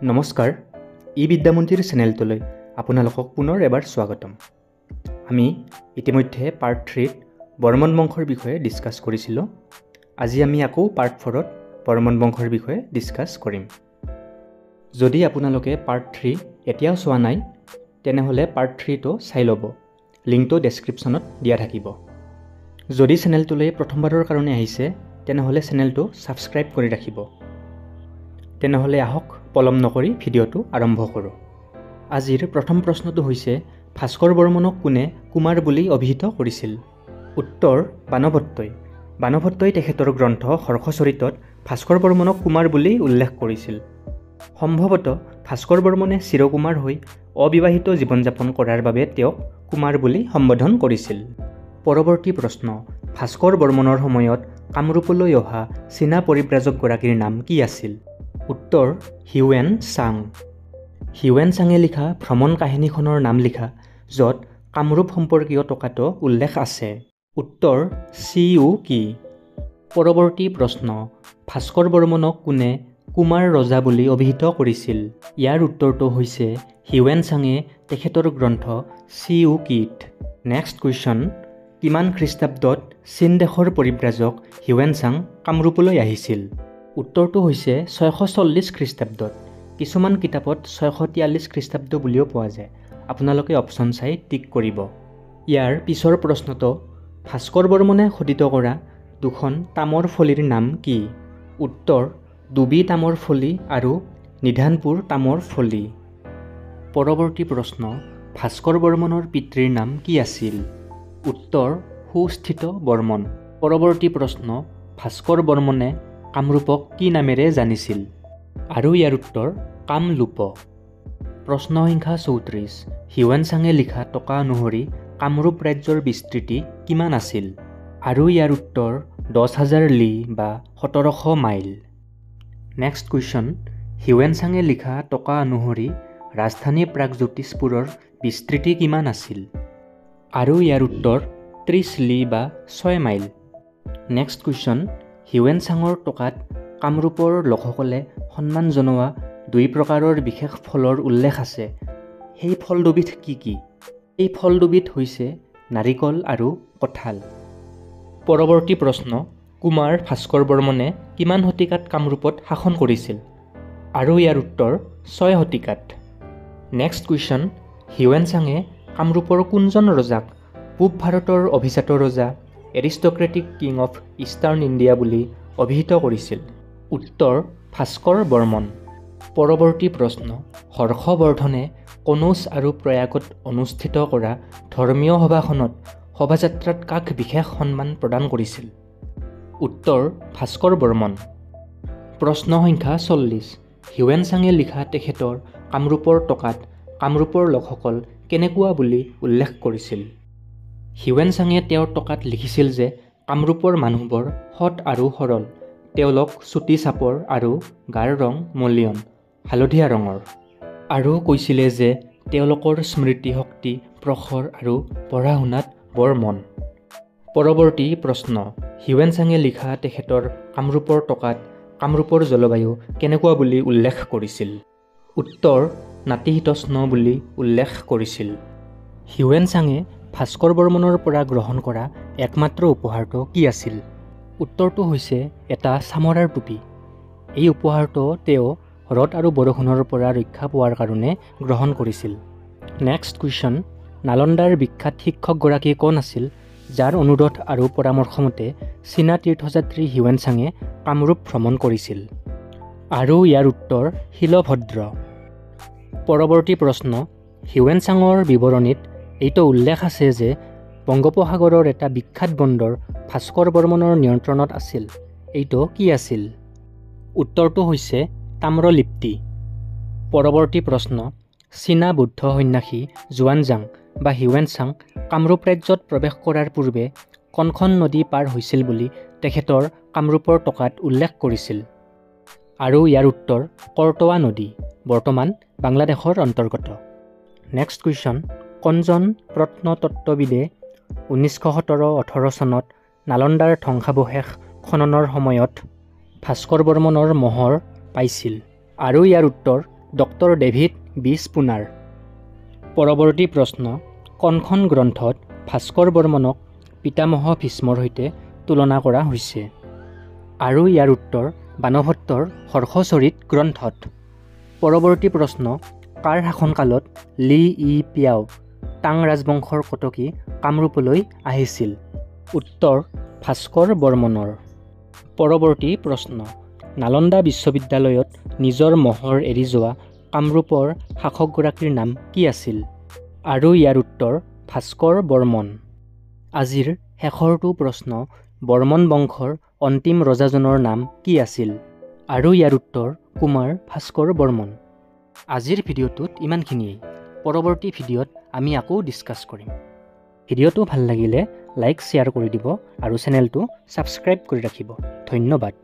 নমস্কাৰ, ই বিদ্যামন্দিৰ চেনেলটোলৈ আপোনালোকক পুনৰ এবাৰ স্বাগতম। আমি ইতিমধ্যে পাৰ্ট থ্ৰীত বৰ্মন বংশৰ বিষয়ে ডিছকাছ কৰিছিলোঁ। আজি আমি আকৌ পাৰ্ট ফ'ৰত বৰ্মন বংশৰ বিষয়ে ডিছকাছ কৰিম। যদি আপোনালোকে পাৰ্ট থ্ৰী এতিয়াও চোৱা নাই, তেনেহ'লে পাৰ্ট থ্ৰীটো চাই ল'ব, লিংকটো ডেছক্ৰিপশ্যনত দিয়া থাকিব। যদি চেনেলটোলৈ প্ৰথমবাৰৰ কাৰণে আহিছে, তেনেহ'লে চেনেলটো ছাবস্ক্ৰাইব কৰি ৰাখিব। তেনেহ'লে আহক, পলম নকৰি ভিডিঅ'টো আৰম্ভ কৰোঁ। আজিৰ প্ৰথম প্ৰশ্নটো হৈছে, ভাস্কৰ বৰ্মনক কোনে কুমাৰ বুলি অভিহিত কৰিছিল? উত্তৰ বাণভট্টই। বাণভট্টই তেখেতৰ গ্ৰন্থ হৰ্ষচৰিতত ভাস্কৰ বৰ্মনক কুমাৰ বুলি উল্লেখ কৰিছিল। সম্ভৱতঃ ভাস্কৰ বৰ্মনে চিৰকুমাৰ হৈ অবিবাহিত জীৱন যাপন কৰাৰ বাবে তেওঁক কুমাৰ বুলি সম্বোধন কৰিছিল। পৰৱৰ্তী প্ৰশ্ন, ভাস্কৰ বৰ্মনৰ সময়ত কামৰূপলৈ অহা চীনা পৰিব্ৰাজকগৰাকীৰ নাম কি আছিল? উত্তৰ হিউৱেন চাং। হিউৱেন চাঙে লিখা ভ্ৰমণ কাহিনীখনৰ নাম লিখা, য'ত কামৰূপ সম্পৰ্কীয় টকাটো উল্লেখ আছে। উত্তৰ চি উ কি। পৰৱৰ্তী প্ৰশ্ন, ভাস্কৰ বৰ্মনক কোনে কুমাৰ ৰজা বুলি অভিহিত কৰিছিল? ইয়াৰ উত্তৰটো হৈছে হিউৱেন চাঙে তেখেতৰ গ্ৰন্থ চি উ কিত। নেক্সট কুৱেশ্যন, কিমান খ্ৰীষ্টাব্দত চীন দেশৰ পৰিব্ৰাজক হিউৱেন চাং কামৰূপলৈ আহিছিল? উত্তৰটো হৈছে 640 খ্ৰীষ্টাব্দত। কিছুমান কিতাপত 643 খ্ৰীষ্টাব্দ বুলিও পোৱা যায়। আপোনালোকে অপশ্যন চাই টিক কৰিব। ইয়াৰ পিছৰ প্ৰশ্নটো, ভাস্কৰ বৰ্মনে খোদিত কৰা দুখন তামৰ ফলিৰ নাম কি? উত্তৰ ডুবি তামৰ ফলি আৰু নিধানপুৰ তামৰ ফলি। পৰৱৰ্তী প্ৰশ্ন, ভাস্কৰ বৰ্মনৰ পিতৃৰ নাম কি আছিল? উত্তৰ সুস্থিত বৰ্মন। পৰৱৰ্তী প্ৰশ্ন, ভাস্কৰ বৰ্মনে কামৰূপক কি নামেৰে জানিছিল? আৰু ইয়াৰ উত্তৰ কামলূপ। প্ৰশ্ন সংখ্যা 34, হিউৱেন চাঙে লিখা টকা অনুসৰি কামৰূপ ৰাজ্যৰ বিস্তৃতি কিমান আছিল? আৰু ইয়াৰ উত্তৰ 10,000 লি বা 1700 মাইল। নেক্সট কুৱেশ্যন, হিউৱেন চাঙে লিখা টকা অনুসৰি ৰাজধানী প্ৰাগজ্যোতিষপুৰৰ বিস্তৃতি কিমান আছিল? আৰু ইয়াৰ উত্তৰ 30 লি বা 6 মাইল। নেক্সট কুৱেশ্যন, হিউৱেন চাঙৰ টকাত কামৰূপৰ লোকসকলে সন্মান জনোৱা দুই প্ৰকাৰৰ বিশেষ ফলৰ উল্লেখ আছে। সেই ফল দুবিধ কি কি? এই ফল দুবিধ হৈছে নাৰিকল আৰু কঁঠাল। পৰৱৰ্তী প্ৰশ্ন, কুমাৰ ভাস্কৰ বৰ্মনে কিমান শতিকাত কামৰূপত শাসন কৰিছিল? আৰু ইয়াৰ উত্তৰ 6 শতিকাত। নেক্সট কুৱেশ্যন, হিউৱেন চাঙে কামৰূপৰ কোনজন ৰজাক পূব ভাৰতৰ অভিজাত ৰজা, aristocratic king of eastern India বুলি অভিহিত কৰিছিল? উত্তৰ ভাস্কৰ বৰ্মন। পৰৱৰ্তী প্ৰশ্ন, হৰ্ষবৰ্ধনে কনৌজ আৰু প্ৰয়াগত অনুষ্ঠিত কৰা ধৰ্মীয় সভাখনত শোভাযাত্ৰাত কাক বিশেষ সন্মান প্ৰদান কৰিছিল? উত্তৰ ভাস্কৰ বৰ্মন। প্ৰশ্ন সংখ্যা 40, হিউৱেন চাঙে লিখা তেখেতৰ কামৰূপৰ টকাত কামৰূপৰ লোকসকল কেনেকুৱা বুলি উল্লেখ কৰিছিল? হিউৱেন চাঙে তেওঁৰ টকাত লিখিছিল যে কামৰূপৰ মানুহবোৰ সৎ আৰু সৰল, তেওঁলোক চুটি চাপৰ আৰু গাৰ ৰং মলিয়ন হালধীয়া ৰঙৰ, আৰু কৈছিলে যে তেওঁলোকৰ স্মৃতি শক্তি প্ৰখৰ আৰু পঢ়া শুনাত বৰ মন। পৰৱৰ্তী প্ৰশ্ন, হিউৱেন চাঙে লিখা তেখেতৰ কামৰূপৰ টকাত কামৰূপৰ জলবায়ু কেনেকুৱা বুলি উল্লেখ কৰিছিল? উত্তৰ নাতিশীতোষ্ণ বুলি উল্লেখ কৰিছিল। হিউৱেন চাঙে ভাস্কৰ বৰ্মনৰ পৰা গ্ৰহণ কৰা একমাত্ৰ উপহাৰটো কি আছিল? উত্তৰটো হৈছে এটা চামৰাৰ টুপি। এই উপহাৰটো তেওঁ ৰ'দ আৰু বৰষুণৰ পৰা ৰক্ষা পোৱাৰ কাৰণে গ্ৰহণ কৰিছিল। নেক্সট কুৱেশ্যন, নালন্দাৰ বিখ্যাত শিক্ষকগৰাকী কোন আছিল, যাৰ অনুৰোধ আৰু পৰামৰ্শমতে চীনা তীৰ্থযাত্ৰী হিউৱেন চাঙে কামৰূপ ভ্ৰমণ কৰিছিল? আৰু ইয়াৰ উত্তৰ শিলভদ্ৰ। পৰৱৰ্তী প্ৰশ্ন, হিউৱেন চাঙৰ বিৱৰণীত এইটো উল্লেখ আছে যে বংগোপসাগৰৰ এটা বিখ্যাত বন্দৰ ভাস্কৰ বৰ্মনৰ নিয়ন্ত্ৰণত আছিল। এইটো কি আছিল? উত্তৰটো হৈছে তাম্ৰলিপ্তি। পৰৱৰ্তী প্ৰশ্ন, চীনা বৌদ্ধ সন্যাসী জুৱানজাং বা হিউৱেন চাং কামৰূপ ৰাজ্যত প্ৰৱেশ কৰাৰ পূৰ্বে কোনখন নদী পাৰ হৈছিল বুলি তেখেতৰ কামৰূপৰ টকাত উল্লেখ কৰিছিল? আৰু ইয়াৰ উত্তৰ কৰতোৱা নদী, বৰ্তমান বাংলাদেশৰ অন্তৰ্গত। নেক্সট কুৱেশ্যন, কোনজন প্ৰত্নতত্ত্ববিদে 1917-18 চনত নালন্দাৰ ধ্বংসাৱশেষ খননৰ সময়ত ভাস্কৰ বৰ্মনৰ মোহৰ পাইছিল? আৰু ইয়াৰ উত্তৰ Doctor David B Spooner. পৰৱৰ্তী প্ৰশ্ন, কোনখন গ্ৰন্থত ভাস্কৰ বৰ্মনক পিতামহ ভীষ্মৰ সৈতে তুলনা কৰা হৈছে? আৰু ইয়াৰ উত্তৰ বাণভট্টৰ হৰ্ষচৰিত গ্ৰন্থত। পৰৱৰ্তী প্ৰশ্ন, কাৰ শাসনকালত লি ই পিয়াও টাং ৰাজবংশৰ কটকী কামৰূপলৈ আহিছিল? উত্তৰ ভাস্কৰ বৰ্মনৰ। পৰৱৰ্তী প্ৰশ্ন, নালন্দা বিশ্ববিদ্যালয়ত নিজৰ মোহৰ এৰি যোৱা কামৰূপৰ শাসকগৰাকীৰ নাম কি আছিল? আৰু ইয়াৰ উত্তৰ ভাস্কৰ বৰ্মন। আজিৰ শেষৰটো প্ৰশ্ন, বৰ্মন বংশৰ অন্তিম ৰজাজনৰ নাম কি আছিল? আৰু ইয়াৰ উত্তৰ কুমাৰ ভাস্কৰ বৰ্মন। আজিৰ ভিডিঅ'টোত ইমানখিনিয়েই। পৰৱৰ্তী ভিডিঅ'ত আমি আকৌ ডিছকাছ কৰিম। ভিডিঅ'টো ভাল লাগিলে লাইক, শ্বেয়াৰ কৰি দিব আৰু চেনেলটো ছাবস্ক্ৰাইব কৰি ৰাখিব। ধন্যবাদ।